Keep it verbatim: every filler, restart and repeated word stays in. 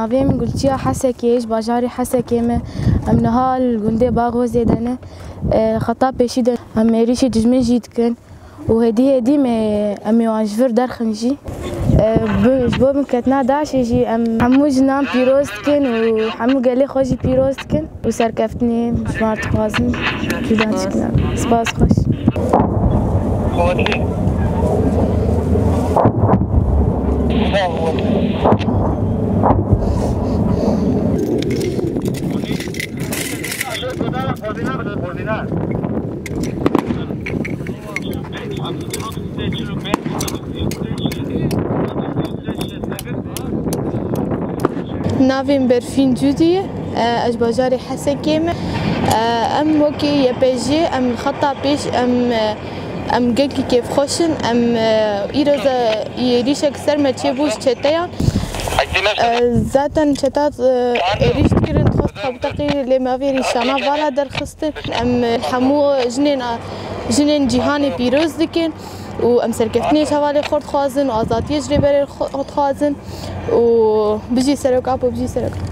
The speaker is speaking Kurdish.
Navê min Gulçiya Hesekê, ji bajarê Hesekê me. Em niha li gundê Baxozê de ne. E, xeta pêşî de em êrîşî dijmin jî dikin. Û hêdî hêdî me em ê wan ji vir derxin jî. E, bi, ji bo binketina DAIŞê jî em hemû jinan pîroz dikin û hemû gelê xwe jî pîroz dikin. Û serkeftinê ji wan dixwazin. Cuda çikna. Spas xweş. Navê min Berfîn Cûdî ye. E, ez ji bajarê Hesekê me. E, em wekî Y P G, em li xeta pêş, em, e, em gelkî kêfxweş in. Em, e, îro ze êrîşek ser me çêbû ji çeteyan. E, zaten çeta, e, êrîş dikirin, dixwest xwe biteqînin, lê me vê rîşana vala derxistin. Em, e, hemû jinên, jinên cîhanê pîroz dikin û em serkeftinê ji hevalê xwe dixwazin û azadiyê ji rêberê xwe dixwazin. û bijî Serok Apo, bijî Serok Apo.